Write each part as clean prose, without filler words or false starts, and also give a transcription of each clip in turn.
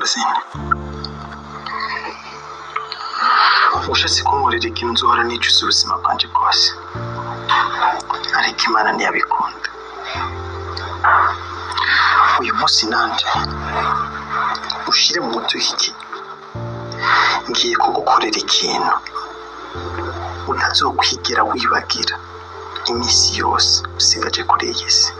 Rosine, ushatse kunkorera ikintu nzohora nicuza ubuzima bwanjye bwose, ariko Imana ntiyabikunda. Uyu munsi nanjye ushire mu mutwe iki, ngiye kugukorera ikintu utazokwigera wibagira iminsi yose usigaje kuri iyi si.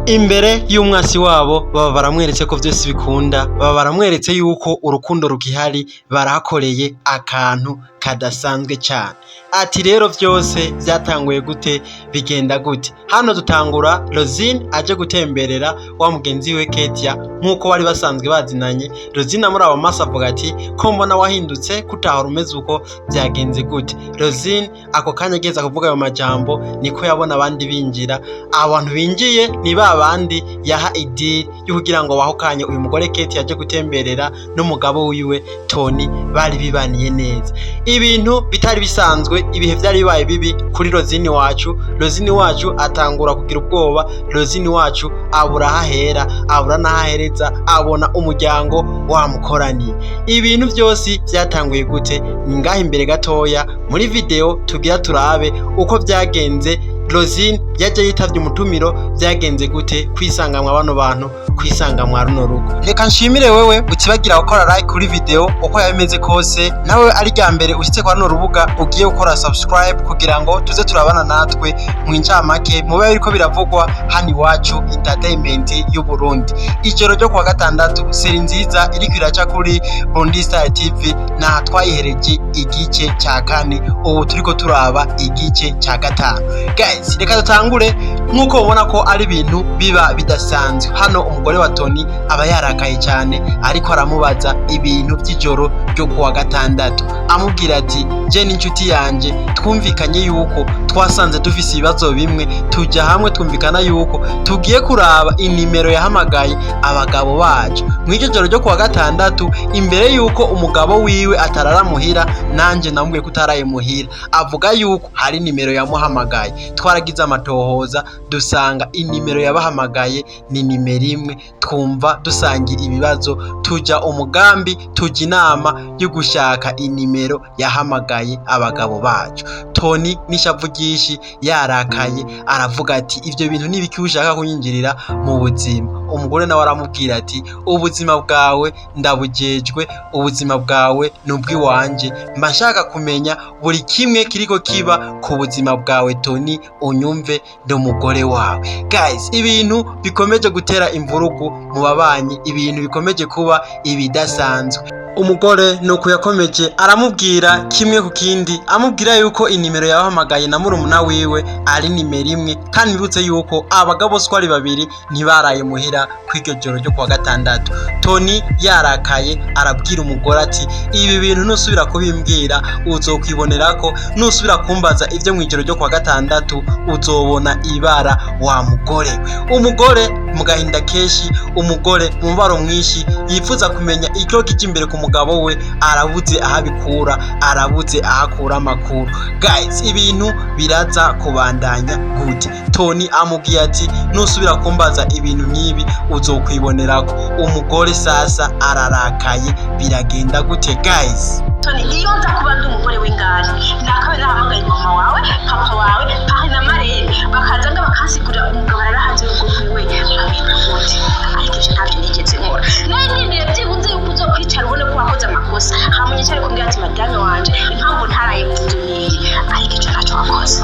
Imbere y'umwasi wabo baba baramweretse ko vyose bikunda, baba baramweretse yuko urukundo rugihari, barahakoreye akantu kadasanzwe cane. Ati rero vyose vyatanguye gute, bigenda gute? Hano dutangura Rosine aje gutemberera wa mugenzi we Ketia nk'uko bari basanzwe bazinanye. Rosine amuraba amaso avuga ati ko mbona wahindutse, kutahora umeze uko, vyagenze gute? Rosine ako kanya ageza kuvuga ayo majambo niko yabona abandi binjira. Abantu binjiye ni ba bandi yaha idiri yo kugira ngo wahukanye uyu mugore Ketia aje gutemberera n'umugabo wiwe Tony bari bibaniye neza. Ibintu bitari bisanzwe, ibihe vyari bibaye bibi kuri Rosine wacu. Rosine wacu atangura kugira ubwoba, Rosine wacu abura ahahera, abura n'ahahereza, abona umuryango wamukoraniye. Ibintu vyose vyatanguye gute? Ngaha imbere gatoya muri video tugira turabe uko vyagenze. Rosine yaje yitavye umutumiro, vyagenze gute kwisangamwa bano bantu, kwisangamwa runo rugo. Reka nshimire wewe utibagira gukora like kuri video uko yabimeze kose, nawe ari rya mbere ushitse kwa runo rubuga ugiye gukora subscribe kugira ngo tuze turabana natwe mu incamake mube biriko biravugwa hano iwacu entertainment y'u Burundi. Ijoro ryo kuwa gatandatu seri nziza iriko iraca kuri Burundi Star TV, naha twayihereje igice ca kane, ubu turiko turaba igice ca gatanu. Guys, reka dutangure. Nk'uko ubona ko ari ibintu biba bidasanzwe hano, umugore wa Tony aba yarakaye cyane, ariko aramubaza ibintu by'ijoro ryo kuwa gatandatu, amubwira ati je n'inshuti yanje twumvikanye yuko twasanze dufise ibibazo bimwe, tujya hamwe twumvikana yuko tugiye kuraba inimero yahamagaye abagabo bacu mw'iryo joro ryo kuwa gatandatu, imbere yuko umugabo wiwe atarara muhira, nanje namubwiye ko utaraye muhira, avuga yuko hari nimero yamuhamagaye. Twaragize amatohoza dusanga inimero yabahamagaye ni nimero imwe, twumva dusangiye ibibazo, tuja umugambi, tuja inama yo gushaka inimero yahamagaye abagabo bacu. Tony n'ishavu ryinshi yarakaye aravuga ati ivyo bintu nibiki ushaka kunyinjirira mu buzima? Umugore nawe aramubwira ati ubuzima bwawe ndabujejwe, ubuzima bwawe ni ubw'iwanje, mba nshaka kumenya buri kimwe kiriko kiba ku buzima bwawe Tony, unyumve, ndi umugore wawe. Guys, ibintu bikomeje gutera imvurugu mu babanyi, ibintu bikomeje kuba ibidasanzwe. Umugore nuko yakomeje aramubwira kimwe ku kindi, amubwira yuko inimero yabahamagaye na murumuna wiwe ari nimero imwe, kandi bibutse yuko abagabo siko ari babiri ntibaraye muhira kw'iryo joro ryo kuwa gatandatu. Tony yarakaye arabwira umugore ati ibi bintu nusubira kubimbwira uzokwibonerako, nusubira kumbaza ivyo mw'ijoro ryo kuwa gatandatu uzobona ibara wa mugore we. Umugore mu gahinda kenshi, umugore mu mubabaro mwinshi, yifuza kumenya icyo kija imbere ku mugabo we, arabuze aho abikura, arabuze aho akura amakuru. Guys, ibintu biraza kubandanya gute? Tony amubwiye ati nusubira kumbaza ibintu nk'ibi uzokwibonerako. Umugore sasa ararakaye, biragenda gute guys? Tony, iyo nza kuba ndi umugore w'ingari nakabe nahamagaye mama wawe, papa wawe, pari na marene, bakaza nga bakansigurira umugabo ararahanze urugo rwiwe bagenda gute, ariko ivyo ntabyo nigeze nkora. Nari nindiriye byibuze yuko uzokwicara ubone ko wakoze amakosa, hama unyicare kumbwira ati madame wanje impamvu ntaraye mu nzu niyi, ariko ico ntaco wakoze,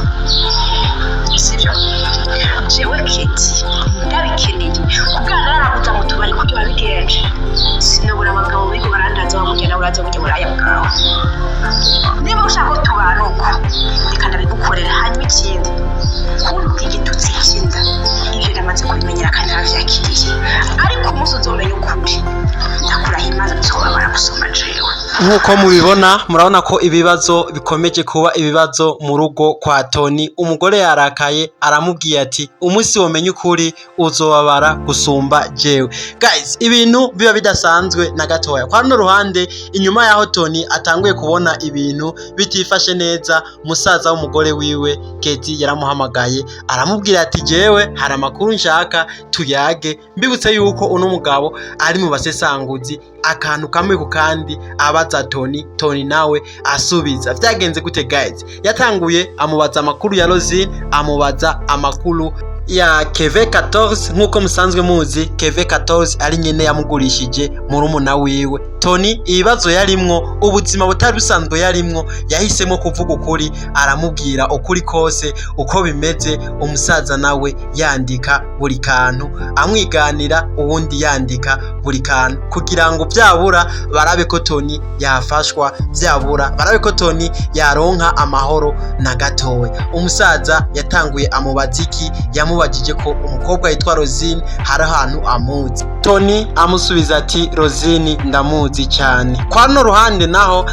sivyo? Jewe Keti ndabikeneye kubwana narabuza mu tubari kuryo wabigenje, sinobura abagabo bigo barandaza bamurya nawe uraza burya buraya bwawe. Niba ushaka ko tubana uko, reka ndabigukorera. Hanyuma ikindi Nk'uko mubibona, murabona ko ibibazo bikomeje kuba ibibazo mu rugo kwa Toni. Umugore yarakaye, aramubwiye ati: "Umunsi womenya ukuri uzobabara gusumba jewe." Guys, ibintu biba bidasanzwe na gatoya. Kwa runo ruhande, inyuma yaho Toni atanguye kubona ibintu bitifashe neza, musaza w'umugore wiwe Keti yaramuhamagaye, aramubwira ati: "Jewe hari amakuru nshaka tuyage." Mbibutse yuko uno mugabo ari mu basesanguzi, akantu kamwe ku kandi abaza Toni, Toni nawe asubiza. Vyagenze gute, guys? Yatanguye amubaza amakuru ya Rosine, amubaza amakuru ya Keve 14. Nk'uko musanzwe muzi, Keve 14 ari nyene yamugurishije murumuna wiwe Toni. Ibibazo yarimwo, ubuzima butari busanzwe yarimwo, yahisemo kuvuga ukuri, aramubwira ukuri kose uko bimeze. Umusaza nawe yandika buri kantu, amwiganira, uwundi yandika buri kantu kugira ngo byabura barabe ko Toni yafashwa, byabura barabe ko Toni yaronka amahoro na gatoya. Umusaza yatanguye amubaza iki? Yamubajije ko umukobwa yitwa Rosine hari ahantu amuzi. Toni amusubiza ati: "Rosine ndamuzi cyane." Kwa runo ruhande naho,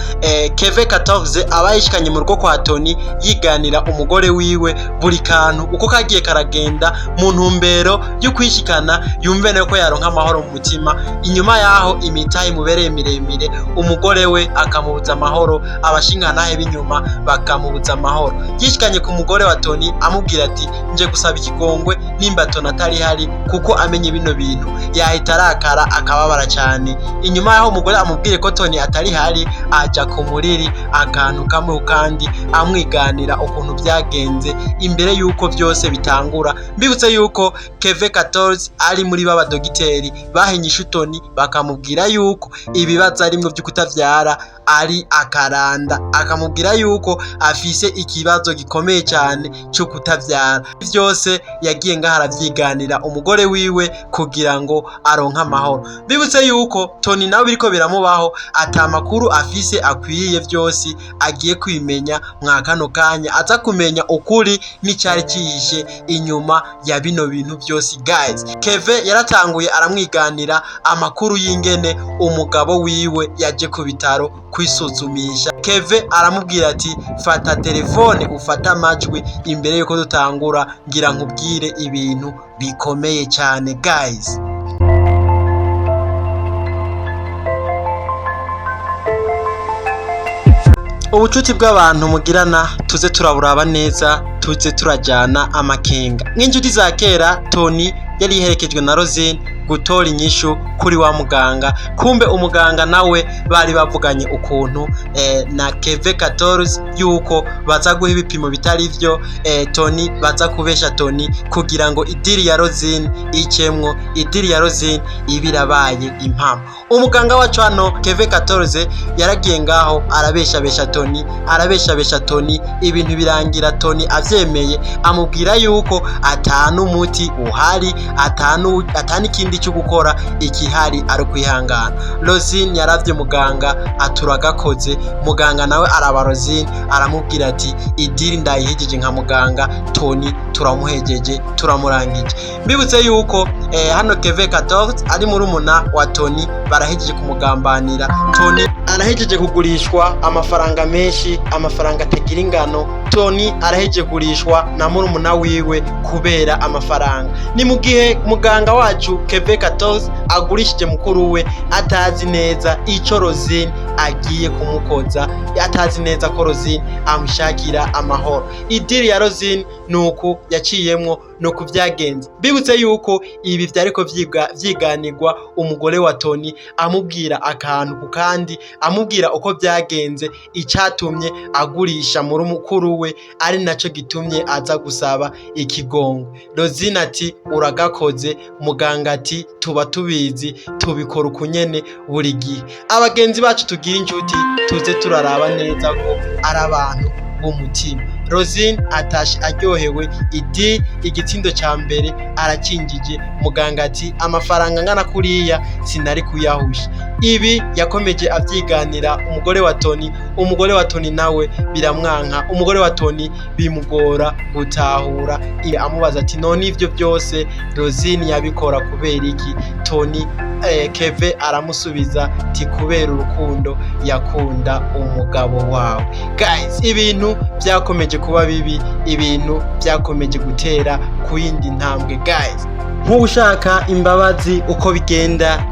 Keve 14 aba yishikanye mu rugo kwa Toni, yiganira umugore wiwe buri kantu uko kagiye karagenda, mu ntumbero yo kwishikana yumve nawe ko yaronka amahoro mu mutima, inyuma yaho imitahe imubereye miremire, umugore we akamubuza amahoro, abashingantahe b'inyuma bakamubuza amahoro. Yishikanye ku mugore wa Toni, amubwira ati: "Nje gusaba ikigongwe nimba Toni atari hari, kuko amenye bino bintu yahita arakara akababara cyane." Inyuma yaho umugore amubwiye ko Toni atari hari, aja ku muriri, akantu kamwe kandi amwiganira ukuntu byagenze imbere yuko byose bitangura. Mbibutse yuko Keve 14 ari muri baba dogiteri bahinyisha Toni, bakamubwira yuko ibibazo arimwo byo kutavyara ari akaranda, akamubwira yuko afise ikibazo gikomeye cyane cyo kutavyara. Byose yagiye ngaho aravyiganira umugore wiwe kugira ngo aronke amahoro. Mbibutse yuko Toni nawe biriko biramubaho, ata makuru afise akwiye. Byose agiye kwimenya mwa kano kanya, aza kumenya ukuri n'icyari cyihishe inyuma ya bino bintu byose. Guys, Keve yaratanguye aramwiganira amakuru y'ingene umugabo wiwe yaje ku bitaro kwisuzumisha. Keve aramubwira ati: "Fata telefone ufate amajwi imbere yuko dutangura, ngira nkubwire ibintu bikomeye cyane." Guys, ubucuti bw'abantu mugirana tuze turaburaba neza, tuze turajyana amakenga nk'inshuti za kera. Toni yari iherekejwe na Rosine gutora inyishu kuri wa muganga. Kumbe umuganga nawe bari bavuganye ukuntu na Keve 14 yuko baza guha ibipimo bitari byo Toni, baza kubesha Toni kugira ngo idiri ya Rosine icemwo, idiri ya Rosine ibirabaye impamo. Umuganga wacu hano Keve 14 yaragiye ngaho arabeshabesha Toni, arabeshabesha Toni, ibintu birangira Toni avyemeye, amubwira yuko atanu umuti uhari, atanu ikindi cyo gukora, ikihari ari ukwihangana. Rosine yaravye muganga, aturagakoze. Muganga nawe araba Rosine, aramubwira ati: "Idiri ndayihejeje nka muganga, Toni turamuhejeje, turamurangije." Mbibutse yuko hano Keve 14 ari murumuna wa Toni, barahejeje kumugambanira. Toni arahejeje kugurishwa amafaranga menshi, amafaranga atagira ingano. Toni arahejeje kugurishwa na murumuna wiwe kubera amafaranga. Ni mu gihe muganga wacu Keve 14 agurishije mukuru we, atazi neza ico Rosine agiye kumukoza, atazi neza ko Rosine amushakira amahoro. Idiri ya Rosine nuku yaciyemwo, nuku vyagenze. Bibutse yuko ibi vyariko vyiganirwa umugore wa Toni, amubwira akantu ku kandi, amubwira uko vyagenze, icatumye agurisha muri mukuru we, ari naco gitumye aza gusaba ikigongwe. Rosine ati: "Uragakoze." Muganga ati: "Tuba tubizi, tubikora ukunyene buri gihe." Abagenzi bacu tugira inshuti, tuze turaraba neza ko ari abantu b'umutima. Rosine atashe aryohewe, idi igitsindo ca mbere arakinjije. Muganga ati: "Amafaranga angana kuriya sinari kuyahusha." Ibi yakomeje avyiganira umugore wa Toni. Umugore wa Toni nawe biramwanka, umugore wa Toni bimugora gutahura, amubaza ati: "None ivyo byose Rosine yabikora kubera iki?" Toni Keve aramusubiza ti kubera urukundo yakunda umugabo wawe. Guys, ibintu byakomeje kuba bibi, ibintu byakomeje gutera ku yindi ntambwe. Guys, nk'ushaka imbabazi uko bigenda,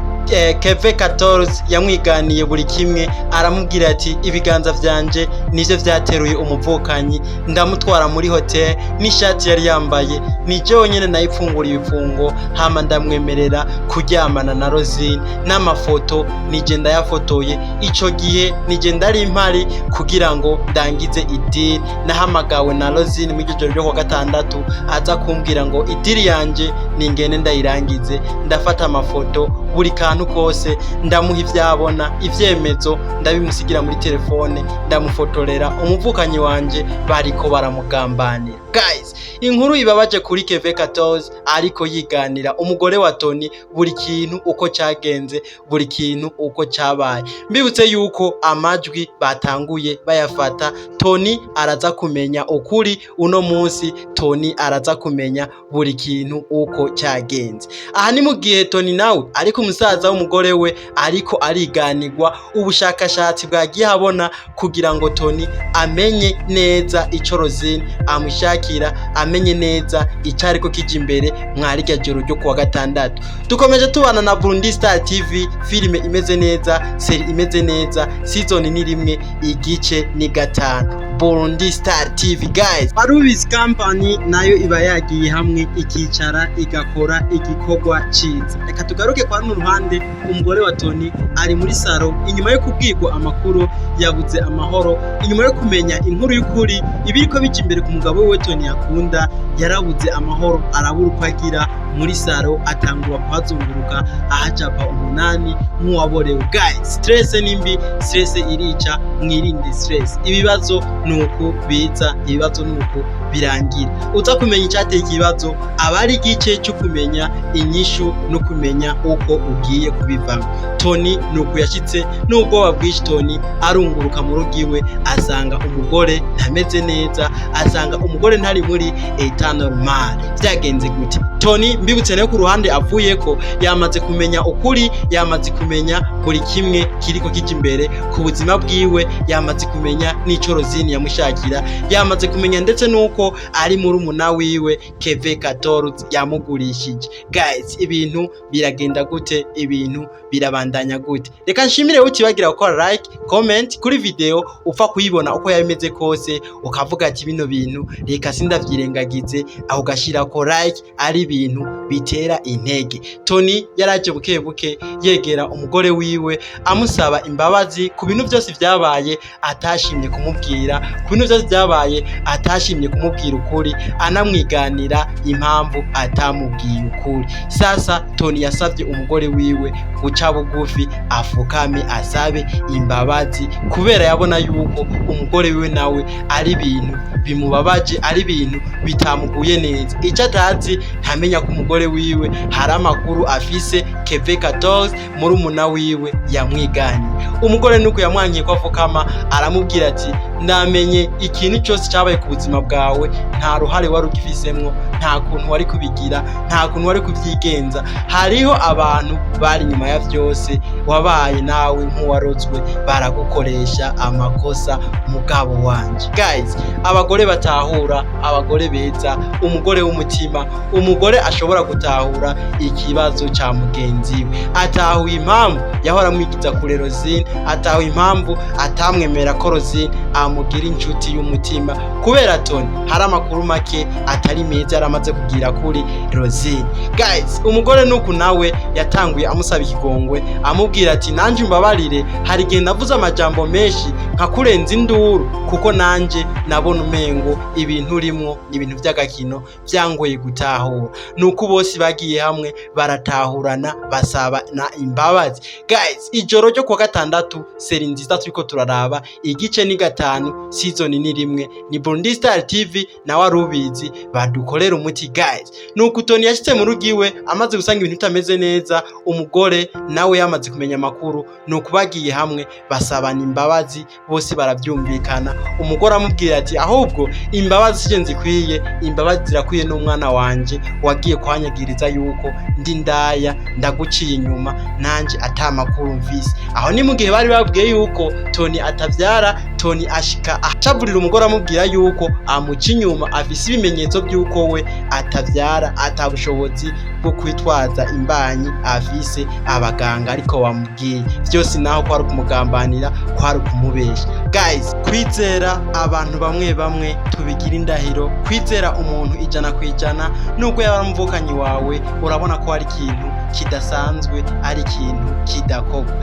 Keve 14 yamwiganiye buri kimwe, aramubwira ati ibiganza vyanje nivyo vyateruye umuvukanyi, ndamutwara muri hotel, n'ishati yari yambaye ni jewe nyene nayipfungura ibifungo, hama ndamwemerera kuryamana na Rosine, n'amafoto nije ndayafotoye. Ico gihe nije ndari impari kugira ngo ndangize i deal. Nahamagawe na Rosine muri iryo joro ryo kuwa gatandatu, aza kumbwira ngo i deal yanje ningene ndayirangize. Ndafata amafoto, buri kantu kose ndamuha ivyabona, ivyemezo ndabimusigira muri telefone, ndamufotorera umuvukanyi wanje bariko baramugambanira. Guys, inkuru ibabaje kuri Keve 14, ariko yiganira umugore wa Tony buri kintu uko cyagenze, buri kintu uko cyabaye. Mbibutse yuko amajwi batanguye bayafata. Tony araza kumenya ukuri uno munsi, Tony araza kumenya buri kintu uko cyagenze. Aha ni mu gihe Tony nawe ariko umusaza w'umugore we ariko ariganirwa ubushakashatsi bwagiye abona kugira ngo Tony amenye neza ico Rosine amushakira, amenye neza icariko kija imbere mwarirya joro ryo kuwa gatandatu. Dukomeje tubana na Burundi Star TV, filime imeze neza, série imeze neza, season ni 1, igice ni 5. Burundi Star TV, guys. Arubizi Company nayo iba yagiye hamwe, ikicara, igakora igikorwa ciza. Reka tugaruke kwa runo ruhande. Umugore wa Tony ari muri salon inyuma yo kubwirwa amakuru, yabuze amahoro inyuma yo kumenya inkuru y'ukuri ibiriko bija imbere ku mugabo we Tony yakunda. Yarabuze amahoro, arabura uko agira. Muri salon atangura kuhazunguruka, ahajapa 8 nk'uwaborewe. Guys, stress ni mbi, stress irica, mwirinde stress. Ibibazo nuku biza, ibibazo nuku birangira. Uza kumenya icyateye ikibazo aba ari igice cyo kumenya inyishu no kumenya uko ugiye kubivamo. Tony nuku yashyitse n'ubwoba bwinshi. Tony arunguruka mu rugo iwe, asanga umugore ntameze neza, asanga umugore ntari muri état normal. Byagenze gute? Tony, mbibutse nayo ku ruhande avuye ko yamaze kumenya ukuri, yamaze kumenya buri kimwe kiriko kija imbere ku buzima bwiwe, yamaze kumenya n'ico Rosine yamushakira, yamaze kumenya ndetse nuko ari murumuna wiwe Keve 14 yamugurishije. Guys, ibintu biragenda gute? Ibintu birabandanya gute? Reka nshimire utibagira gukora like, comment kuri video, upfa kuyibona uko yabimeze kose, ukavuga ati bino bintu reka sindavyirengagize, aho ugashirako like, ari ibintu bitera intege. Tony yaraje buke buke yegera umugore wiwe, amusaba imbabazi ku bintu byose vyabaye atashimye kumubwira, ku bintu byose vyabaye atashimye kumubwira ukuri, anamwiganira impamvu atamubwiye ukuri. Sasa Tony yasavye umugore wiwe guca bugufi, afukame, asabe imbabazi, kubera yabona yuko umugore wiwe nawe ari ibintu bimubabaje, ari ibintu bitamuguye neza. Icyo atazi, ntamenya ko umugore wiwe hari amakuru afise Keve 14 murumuna wiwe yamwiganiye. Umugore nuko yamwankiye ko afukama, aramubwira ati ndamenye ikintu cyose cyabaye ku buzima bwawe, nta ruhare wari ugifisemwo, nta kuntu wari kubigira, nta kuntu wari kubyigenza, hariho abantu bari inyuma ya byose, wabaye nawe nk'uwarotswe, baragukoresha amakosa, mugabo wanje. Guys, abagore batahura, abagore beza, umugore w'umutima, umugore ashobora gutahura ikibazo ca mugenzi we, atahuye impamvu yahora amwigiza kure Rosine, atahuye impamvu atamwemera ko Rosine amugira inshuti y'umutima, kubera Tony hari amakuru make atari meza yaramaze kugira kuri Rosine. Guys, umugore nuku nawe yatanguye amusaba ikigongwe, amubwira ati nanje umbabarire, hari igihe navuze amajambo menshi nkakurenza induru, kuko nanje nabona umengo ibintu urimwo ni ibintu by'agakino byangoye gutahura. Nuko bose bagiye hamwe, baratahurana, basabana imbabazi. Guys, ijoro ryo kuwa gatandatu, série nziza turiko turaraba, igice ni 5, season ni 1, ni Burundi Star TV nawe arubizi badukorera. umuti guys. Nuko Tony yashitse mu rugo iwe amaze gusanga ibintu bitameze neza, umugore nawe yamaze kumenya amakuru, nuko bagiye hamwe basabana imbabazi, bose baravyumvikana. Umugore amubwira ati ahubwo imbabazi sije nzikwiye, imbabazi zirakwiye n'umwana wanje wagiye kwanyagiriza yuko ndi ndaya, ndaguciye inyuma nanje ata makuru mvise. Aho ni mu gihe bari babwiye yuko Tony atavyara. Tony ashika acavurira umugore amubwira yuko amuca inyuma, afise ibimenyetso by'uko we atavyara, ata bushobozi bwo kwitwaza imbanyi afise, abaganga ariko bamubwiye byose, naho kwari kumugambanira, kwari kumubesha. Guys, kwizera abantu bamwe bamwe tubigira indahiro, kwizera umuntu 100% nubwo yaba ari umuvukanyi wawe, urabona ko ari ikintu kidasanzwe, ari ikintu kidakorwa.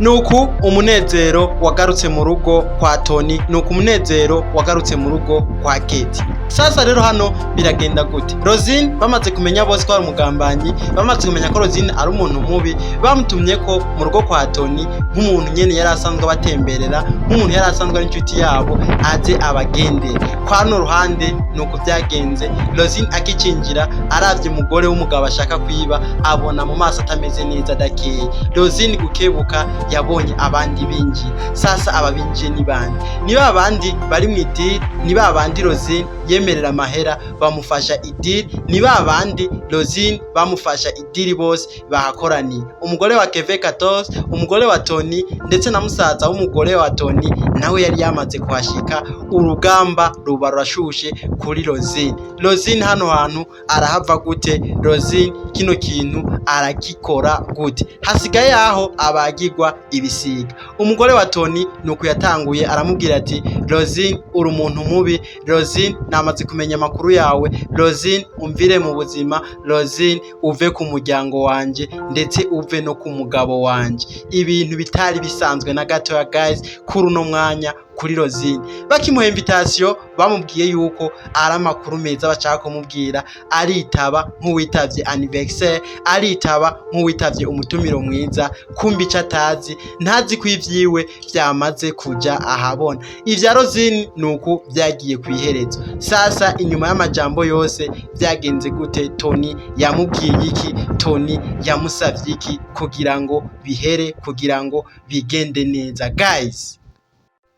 Nuku umunezero wagarutse mu rugo kwa Tony, nuku umunezero wagarutse mu rugo kwa Kate. Sasa rero hano biragenda gute? Rosine bamaze kumenya bose ko ari umugambanyi, bamaze kumenya ko Rosine ari umuntu mubi, bamutumye ko mu rugo kwa Tony nk'umuntu nyene yari asanzwe abatemberera, nk'umuntu yari asanzwe ari inshuti yabo, aze abagendere. Kwa runo ruhande nuko byagenze. Rosine akicinjira aravye umugore w'umugabo ashaka kwiba, abona mu maso atameze neza, adakeye. Rosine gukebuka yabonye abandi binjiye. Sasa aba binjiye ni bande? Ni ba bandi bari mu idiri, ni ba bandi Rosine yemerera amahera bamufasha idiri, ni ba bandi Rosine bamufasha idiri, bose bahakoraniye. Umugore wa Keve 14, umugore wa Tony, ndetse na musaza w'umugore wa Tony nawe yari yamaze kuhashika. Urugamba ruba rurashushe kuri Rosine. Rosine hano hantu arahava gute? Rosine kino kintu aragikora gute? Hasigaye aho abagirwa ibisiga. Umugore wa Tony nuko yatanguye aramubwira ati Rosine, uri umuntu mubi. Rosine, namaze kumenya amakuru yawe. Rosine, umvire mu buzima. Rosine, uve ku muryango wanje, ndetse uve no ku mugabo wanje. Ibintu bitari bisanzwe na gatoya guys kuri uno mwanya kuri Rosine. Bakimuha invitation bamubwiye yuko ari amakuru meza bashaka kumubwira, aritaba nk'uwitavye anniversaire, aritaba nk'uwitavye umutumiro mwiza. Kumbi ico atazi, ntazi ko ivyiwe vyamaze kuja ahabona. Ivya Rosine nuku vyagiye kw'iherezo. Sasa inyuma y'amajambo yose vyagenze gute? Tony yamubwiye iki? Tony yamusavye iki kugira ngo bihere, kugira ngo bigende neza? Guys,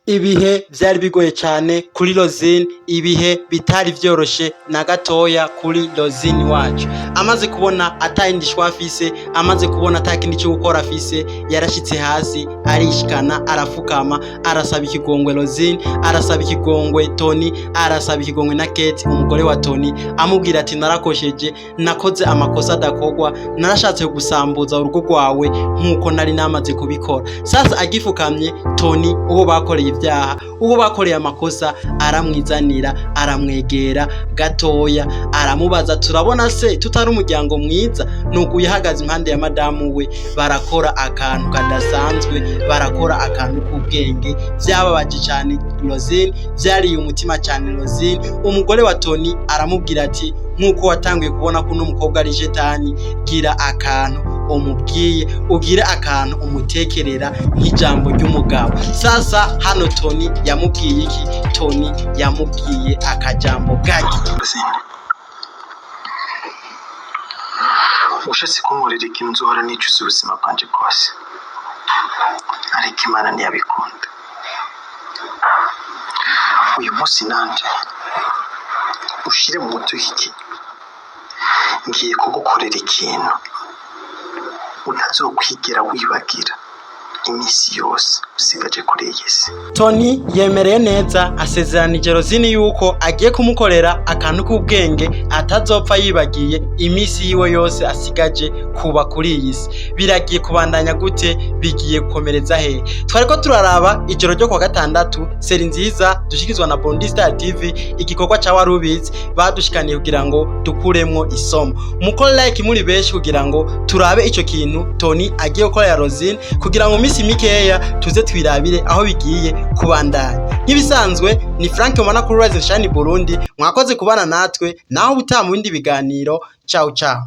ibihe vyari bigoye cane kuri Rosine, ibihe bitari vyoroshe na gatoya kuri Rosine wacu. Amaze kubona atayindishwa afise, amaze kubona atakindi cyo gukora afise, yarashitse hasi arishikana, arafukama, arasaba ikigongwe Rosine, arasaba ikigongwe Tony, arasaba ikigongwe na Kate umugore wa Tony, amubwira ati narakosheje, nakoze amakosa adakorwa, narashatse gusambuza urugo rwawe nk'uko nari namaze kubikora. Sasa agifukamye, Tony uwo bakoreye ibyaha, uwo bakoreye amakosa, aramwizanira, aramwegera gatoya, aramubaza turabona se tutari umuryango mwiza? Nuko yahagaze impande ya madamu we, barakora akantu kadasanzwe, barakora akantu k'ubwenge. Byababaje cyane Rosine, byariye umutima cyane Rosine. Umugore wa Tony aramubwira ati nk'uko watanguye kubona ko uno mukobwa ari jetani, gira akantu umubwiye, ugire akantu umutekerera nk'ijambo ry'umugabo. Sasa hano Tony yamubwiye iki? Tony yamubwiye akajambo gake. Rosine, ushatse kunkorera ikintu nzohora nicuza ubuzima bwanjye bwose, ariko Imana ntiyabikunda. Uyu munsi nanje ushire mu mutwe iki, ngiye kugukorera ikintu utazokwigera wibagira iminsi yose usigaje kuri iyi si. Tony yemereye neza, asezeranije Rosine yuko agiye kumukorera akantu k'ubwenge atazopfa yibagiye iminsi yiwe yose asigaje kuba kuri iyi si. Biragiye kubandanya gute? Bigiye gukomereza hehe? Twariko turaraba ijoro ryo kuwa gatandatu série nziza dushikirizwa na Bondi Star TV, igikorwa ca Warubizi badushikaniye kugira ngo dukuremwo isomo. Mukore like muri benshi kugira ngo turabe ico kintu Tony agiye gukorera Rosine, kugira ngo minsi mikeya tuze twirabire aho bigiye kubandanya. Nk'ibisanzwe ni Frank Mona kuri Rise Shine Burundi. Mwakoze kubana natwe, naho ubutaha mu bindi biganiro. Ciao ciao.